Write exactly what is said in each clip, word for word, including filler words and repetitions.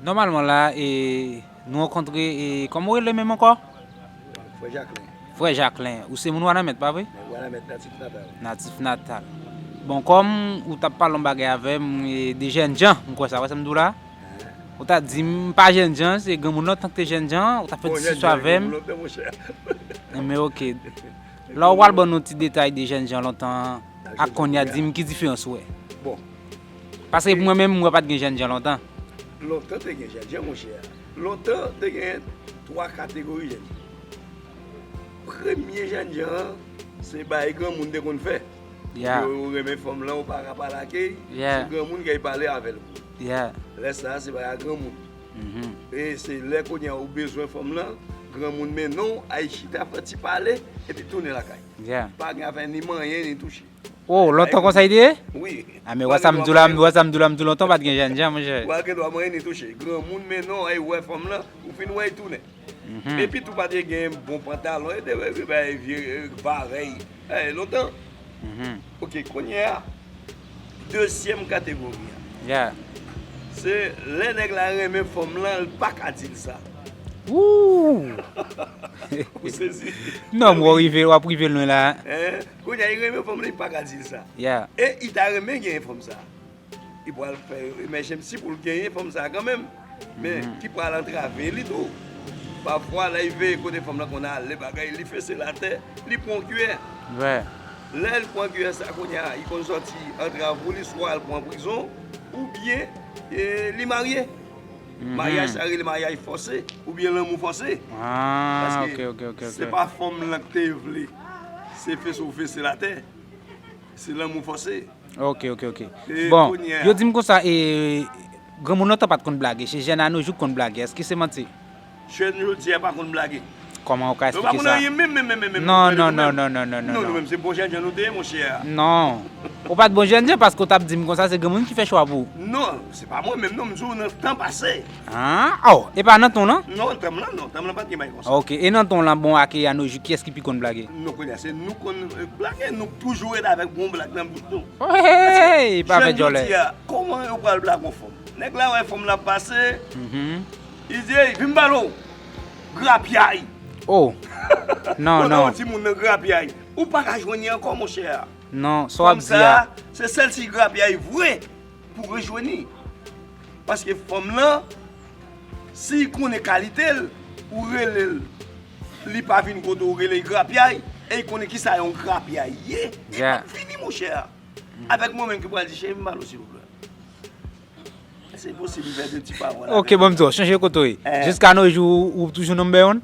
Nòmalman la, e, nou rankontre, e, kòman w rele menm ankò? Frè Jacquelin. Frè Jacquelin, ou se moun Wanament, pa vre? Mwen Wanament, natif natal. Natif natal. Bon, kòm ou t ap pale yon bagay avè m, e, de jènjan, m kwè sa, wè sa m di w la? Ou ta di m pa jènjan, se granmoun lontan ki te jènjan, ou ta fè diskisyon avè m. Granmoun lontan, monchè. Men oke. La ou pral ban nou ti detay de jènjan lontan ak kounye a, di m ki diferans ou wè. Bon. Paske pou mwen menm, m wè pa t gen jènjan lontan. Lontan te gen jènjan, monchè. Lontan te gen twa kategori jènjan. Premye jènjan an, se bagay granmoun te konn fè. Yo renmen fanm lan, ou pa ka pale ak li, se granmoun ki al pale avè l. Lè sa a, se bagay granmoun. E se lè kounye a ou bezwen fanm lan, granmoun mennen w, al chita fè ti pale, epi tounen lakay. Pa gen afè ni manyen, ni touche. Oh, lontan konsa li te ye? Wi. A, men wè sa m di w la, wè sa m di w la, m di w lontan pa t gen jènjan, monchè. Ou pa gen dwa manyen ni touche. Granmoun mennen w al wè fanm lan, ou fin wè l tounen. Epi tou pa te gen bon pantalon, e te vye, vye, vye, e, parèy. E, lontan. Oke, kounye a, dezyèm kategori a. Se lè nèg la renmen fanm lan, l pa ka di l sa. Wouw! Ou sezi? Non, w rive, w ap rive lwen la. Kounye a, li renmen fanm li, li pa ka di l sa. E li ta renmen genyen fanm sa. Li pral fè emèjensi pou l genyen fanm sa kanmenm. Men, ki pral antrave li tou. Pafwa, lè li veye kote fanm lan konn ale bagay, li fese l atè, li pran kiyè. Lè l pran kiyè sa, kounye a, li konn sòti antrav pou li, swa l pran prizon, oubyen, e, li marye. Maryaj sa rele maryaj fòse, oubyen lanmou fòse. Paske se pa fanm lan ki te vle. Se fese w fese l atè. Se lanmou fòse. Ok, ok, ok. Bon, yo di m konsa, e, granmoun lontan pa t konn blage, se jèn a no jou ki konn blage. Èske se manti? Jèn jodi a pa konn blage. Kòman ou ka eksplike sa? Yo pa konn anyen menm, menm, menm, menm. Non, non, non, non, non, non, non, non, nou menm se bon jènjan nou te ye, monchè. Non. Ou pa t bon jènjan paske w t ap di m konsa se granmoun ki fè chwa pou ou. Non, se pa mwen menm, non, m di w nan tan pase. Ah, oh, e pa nan tan w lan? Non, tan m lan, non, tan m lan pa t gen bagay konsa. Ok, e nan tan w lan, bon, ak e a no jou, kiyès ki pi konn blage? Non, kounye a, se nou konn, e, blage, nou toujou rete avèk bon blag nan bouch nou. Hey, pa fè djòlè. Jèn jodi a, kòman yo pral blage yon fanm? Nèg la wè fanm la pase, li di, "Ey, vin m pale w. Grapyay." Oh. Non, non. Yon timoun nan grapyay. Ou pa ka jwenn li ankò, monchè. Non, sa w ap di a. Fanm sa, se sèl si grapyay vre pou rejwenn li. Paske fanm lan, si li konnen kalite l, ou rele l, li pa vin kote w, ou rele l grapyay, e li konnen kisa yon grapyay ye, li p ap vini, monchè. Avèk mwen menm ki pral di, "Cheri, m pale w, silvouplè." Se posib, li fè de ti pawòl. Ok, bon, m di w, chanje kote w ye. Jiska no jou, ou toujou number one?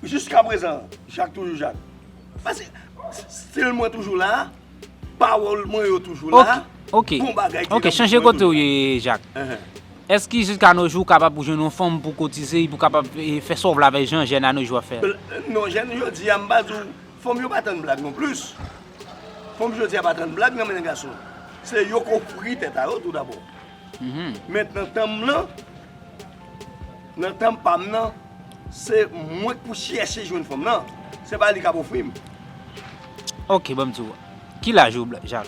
Jiska prezan, Jak toujou Jak. Paske stil mwen toujou la, pawòl mwen yo toujou la. Ok, bon bagay ki nan bouch mwen toujou la. Ok, chanje kote w ye, Jak. Èske jiska no jou ou kapab pou jwenn yon fanm pou kotize, pou kapab, e, fè sa w vle avèk jan jèn a no jou ap fè? Non, jèn jodi a, m pa di w, fanm yo pa tann blag non plis. Fanm jodi a pa tann blag nan men gason. Se yo k ofri tèt a yo tou dabò. Men nan tan m lan, nan tan pa m nan, se mwen k pou chèche jwenn fanm nan. Se pa li k ap ofri m. Ok, ban m di w. Ki laj ou, Jak?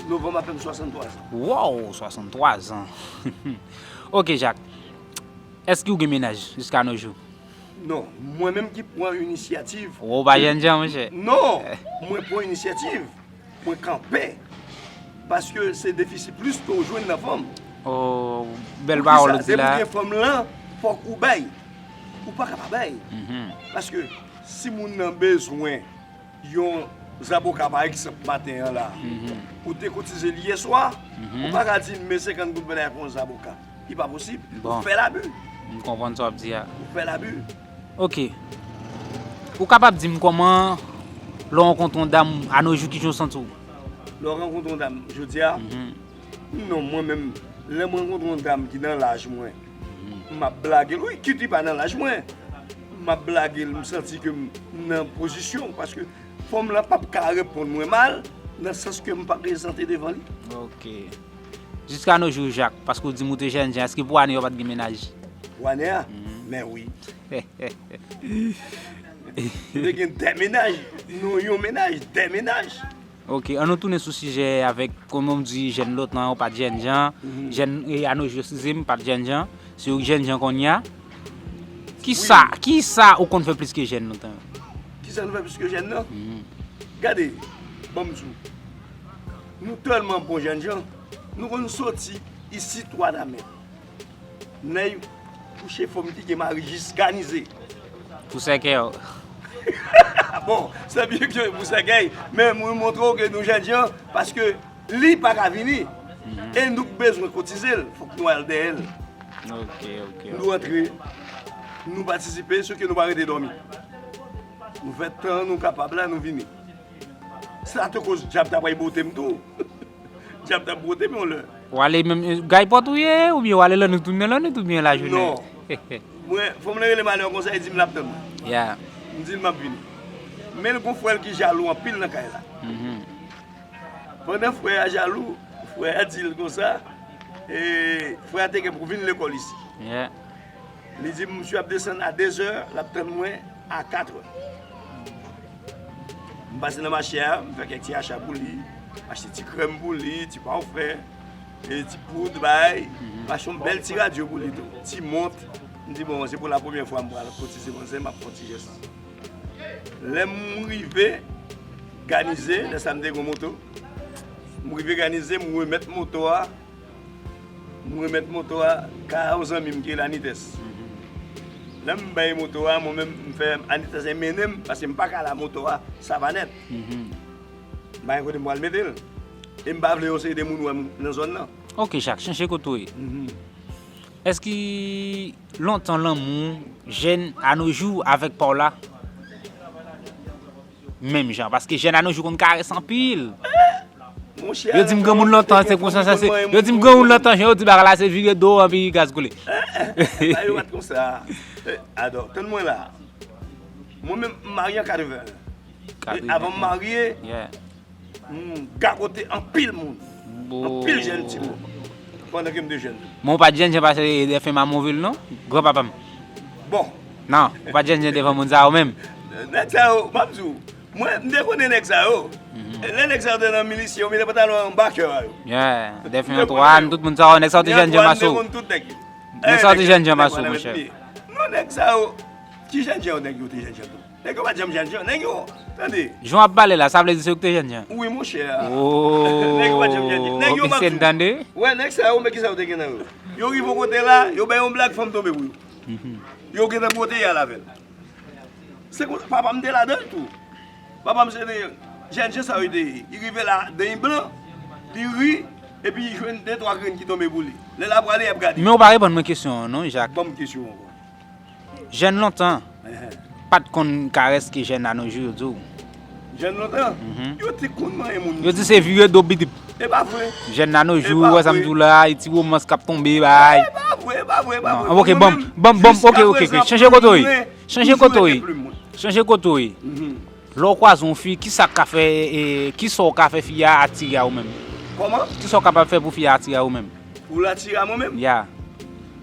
Novanm ap fè m swasanntwa zan. Wow, swasanntwa zan. Ok, Jak. Èske ou gen mennaj jiska no jou? Non, mwen menm ki pran inisyativ. Ou pa jènjan, monchè. Non, mwen pran inisyativ. Mwen kanpe. Paske se defisi plis ke w jwenn nan fanm. Oh, bèl pawòl ou di la. Depi w gen fanm lan, fòk ou bay. Ou pa ka pa bay. Paske si moun nan bezwen yon zaboka, pa egzanp, maten an la, ou te kotize li yè swa, ou pa ka di m, "Men senkant goud, mwen ta fè yon zaboka." Li pa posib. Ou fè labi. M konprann sa w ap di a. Ou fè labi. Ok. Ou kapab di m kòman, lè w rankontre yon dam, a no jou, kijan w santi w? Lè w rankontre yon dam, jodi a, non, mwen menm, lè m rankontre yon dam ki nan laj mwen, m ap blage l. Wi, kit li pa nan laj mwen. M ap blage l, m santi ke m nan pozisyon, paske fanm lan p ap ka reponn mwen mal, nan sans ke m pa prezante devan li. Ok. Jiska no jou, Jak, paske w di m ou te jènjan, èske pou ane a w pa t gen mennaj? Pou ane a? Men wi. M te gen de mennaj, non, yon mennaj, de mennaj. Ok, ann nou tounen sou sijè avèk, kòman w di, jèn lontan yo pa t jènjan, jèn e anojou, eskize m, pa t jènjan, se yo k jènjan kounye a. Kisa, kisa ou konn fè plis ke jèn lontan yo? Kisa nou fè plis ke jèn nan? Gade, ban m di w, nou tèlman bon jènjan, nou konn soti isi twa ta mèt. Nèg kouche fanm ki gen mari jis kanize. Pou sèkèy. Bon, se byen ke pou sèkèy, men mwen montre w ke nou jènjan, paske li pa ka vini. E nou bezwen kotize l, fòk nou al dèyè l. Ok, ok. Nou antre, nou patisipe, sou ke nou pa rete dòmi. Nou fè tan nou kapab la, nou vini. Sa te koz dyab ta pral bote m tou. Dyab ta bote m yon lè. W ale menm, e, gay pòt ou ye, oubyen w ale lannwit, tounen lannwit, oubyen lajounen? Non. Mwen, fanm nan rele m alè konsa, li di m l ap tann mwen. Ya. M di l m ap vini. Men l gon frè l ki jalou anpil nan kay la. Mhm. Pandan frè a jalou, frè a di l konsa, e, frè a te gen pou vin lekòl isi. Yeah. Li di m, "Misye ap desann a de zè, l ap tann mwen a kat è." M pase nan mache a, m fè kèk ti acha pou li, achte ti krèm pou li, ti pafè, e ti poud, bay, m achte yon bèl ti radyo pou li tou, ti mont. M di, "Bon, se pou la premyè fwa m pral kotize manzè, m ap fè yon ti jès." Lè m rive Ganize, lè sa m te gen moto, m rive Ganize, m remèt moto a, m remèt moto a ka yon zanmi m ki rele Anites. Lè m bay moto a, mwen menm, m fè Anites mennen m, paske m pa ka la moto a, sa pa nèt. M pa gen kote m pral mete l. E m pa vle yon seri de moun wè m nan zòn nan. Ok, Jak, chanje kote w ye. Èske lontan lanmou jèn anojou avèk pa w la menm jan? Paske jèn anojou konn karès anpil. Yo di m granmoun lontan se konsa, sa se, yo di m granmoun lontan, jan yo di bagay la se vire do anpi gaz koule. Sa yo pa t konsa. Adò, tann mwen la. Mwen menm, m marye an katreven. E avan m marye, m gagote anpil moun. Anpil jèn timoun. Pandan ke m te jèn tou. Men w pa t jènjan pase Dèfen Mamonvil non, granpapa m. Bon. Non, ou pa t jènjan devan moun sa yo menm. Nèg sa yo, m ap di w, mwen, m te konnen nèg sa yo. Lè nèg sa yo te nan milisyen, yo mete pantalon anba kè a yo. Yeah, Dèfen Antwàn, tout moun sa yo, nèg sa yo te jènjan pase w. Nèg sa yo te jènjan pase w, monchè. Non, nèg sa yo, ki jènjan yo, nèg yo te jènjan tou. Nèg yo pa t janm jènjan. Nèg yo, tande. Jan w ap pale la, sa vle di se yo ki te jènjan? Wi, monchè. Oh, nèg yo pa t janm jènjan. Nèg yo, m ap di w. Wè, nèg sa yo, men kisa yo te gen nan yo. Yo rive yon kote la, yo bay yon blag, fanm tonbe pou yo. Yo gentan bwote y al avè l. Se kon, papa m te ladan l tou. Papa m se de jènjan sa yo te ye. Li rive la, deny blan, li ri, epi li jwenn de twa grenn ki tonbe pou li. Lè l ap prale, y ap gade. Men ou pa reponn mwen kesyon an non, Jak. Ban m kesyon ankò. Jèn lontan pa t konn karès ke jèn anojou yo di w. Jèn lontan, yo te konn manyen moun. Yo di se vire do bidip. E pa vre. Jèn anojou, ou wè sa m di w la, e ti womans k ap tonbe, bay. E pa vre, e pa vre, e pa vre. Ok, ban m, ban m, ban m, ok, ok, ok. Chanje kote w ye. Chanje kote w ye. Chanje kote w ye. Lè w kwaze yon fi, kisa w ka fè, e, kisa w ka fè fi a atire a ou menm? Kòman? Kisa w kapab fè pou fi a atire a ou menm? Pou l atire a mwen menm? Ya.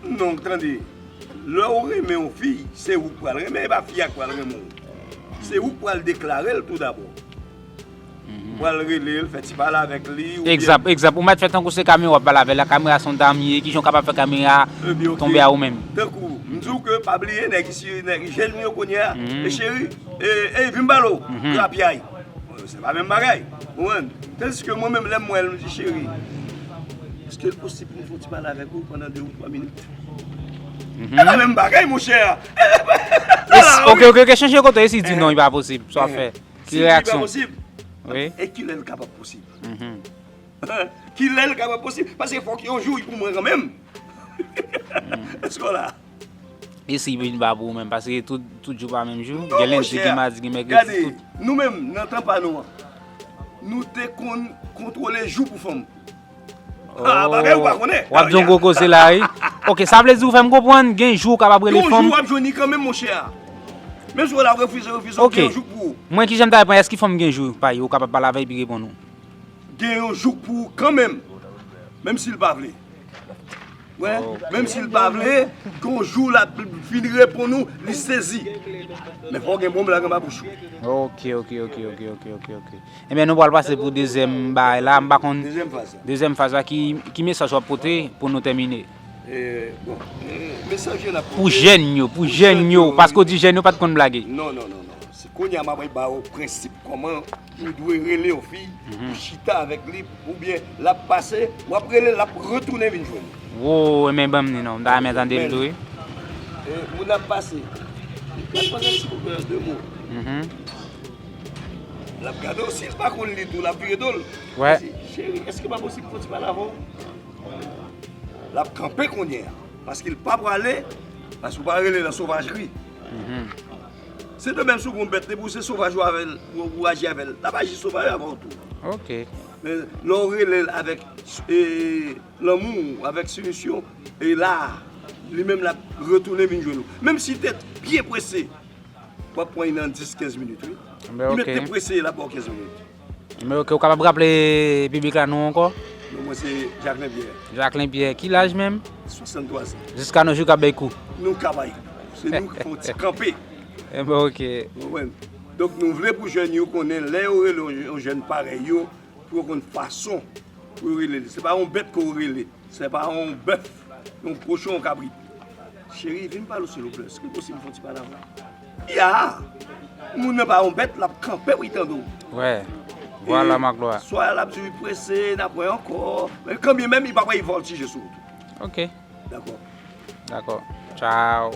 Non, tande. Lè w renmen yon fi, se ou k pral renmen, e pa fi a k pral renmen w. Se ou k pral deklare l tou dabò. Ou pral rele l, fè ti pale avèk li, oubyen... Egzanp, egzanp, ou mèt fè tankou se kamera w ap pale avè l la, kamera se yon dam ye, kijan w kapab fè kamera tonbe a ou menm? Tankou, m di w ke pa bliye, nèg isi, nèg jèn yo kounye a, e cheri, e, e, vin m pale w, rapyay. Se pa menm bagay. Ou konprann? Tandiske mwen menm, lè m wè l, m di, "Cheri, èske l posib pou m fè yon ti pale avèk ou pandan de ou twa minit?" E pa menm bagay, monchè. Ok, ok, ok, chanje kote, e si l di non, li pa posib, sa w ap fè? Ki reyaksyon? Si l di pa posib, e kilè l kapab posib? Kilè l kapab posib? Paske fòk yon jou pou mwen kanmenm. Èske w la? E si vin pa pou ou menm, paske tout, tout jou pa menm jou. Gen lendi, gen madi, gen mèkredi, tout. Nou menm, nan tan pa nou an, nou te konn kontwole jou pou fanm. Ah, bagay ou pa konnen. W ap di yon gwo koze la, wi. Ok, sa vle di ou fè m konprann, gen jou ou kapab rele fanm. Gen yon jou w ap jwenn li kanmenm, monchè. Menm si w la refize, refize, gen yon jou pou ou. Mwen, kijan m ta reponn, èske fanm gen jou pa li, ou kapab pale avè l, epi reponn ou? Gen yon jou pou ou kanmenm, menm si l pa vle. Wè, menm si l pa vle, gon jou l ap vin reponn ou, li sezi. Men fò w gen bon blag anba bouch ou. Ok, ok, ok, ok, ok, ok, ok. Ebyen, nou pral pase pou dezyèm bagay la, m pa konn. Dezyèm faz la. Dezyèm faz la, ki, ki mesaj w ap pote pou nou tèmine? E, bon, e, mesaj yo n ap pote pou jèn yo, pou jèn yo, paske w di jèn yo pa t konn blage. Non, non, non, non. Se kounye a m ap ba w prensip kòman ou dwe rele yon fi, ou chita avèk li, oubyen l ap pase, w ap rele l, l ap retounen vin jwenn ou. Wo, men ban m li non, m ta renmen tande l tou wi. E, moun ap pase. L ap pase silvouplè, de mo. L ap gade w, si l pa konn li tou, l ap vire do l. Wè. Cheri, èske pa posib fò ti pale avè w? L ap kanpe kounye a. Paske l pa prale, paske w pa rele nan sovajri. Se de menm si w gon bèt, depi w se sovaj ou avè l, ou, ou aji avè l, l ap aji sovaj avè w tou. Ok. Men lè w rele l avèk, e, lanmou, avèk simisyon, e la, li menm l ap retounen vin jwenn ou. Menm si te byen prese, w ap pran li nan dis, kenz minit, wi. Li mèt te prese, l ap ba w kenz minit. Men ok, ou kapab raple piblik la non w ankò? Non, mwen se Jacquelin Pierre. Jacquelin Pierre, ki laj menm? Swasanntwa zan. Jiska nou jou k ap bay kou. Nou ka bay kou. Se nou ki fè yon ti kanpe. Enben ok. Ou konprann? Donk nou vle pou jèn yo konnen lè yo rele yon, yon jèn parèy yo, pou yo konn fason pou yo rele li. Se pa yon bèt ke w rele. Se pa yon bèf, yon kochon, yon kabrit. Cheri, vin pale w silvouplè. Èske posib fè yon ti pale avè w? Ya! Moun nan pa yon bèt, l ap kanpe pou l tande w. Wè. Vwala, Marc Gloire. Swa l ap di w li prese, n ap wè ankò. Men kanmenm, li pa pral vòltije sou ou tou. Ok. Dakò. Dakò. Tchaw.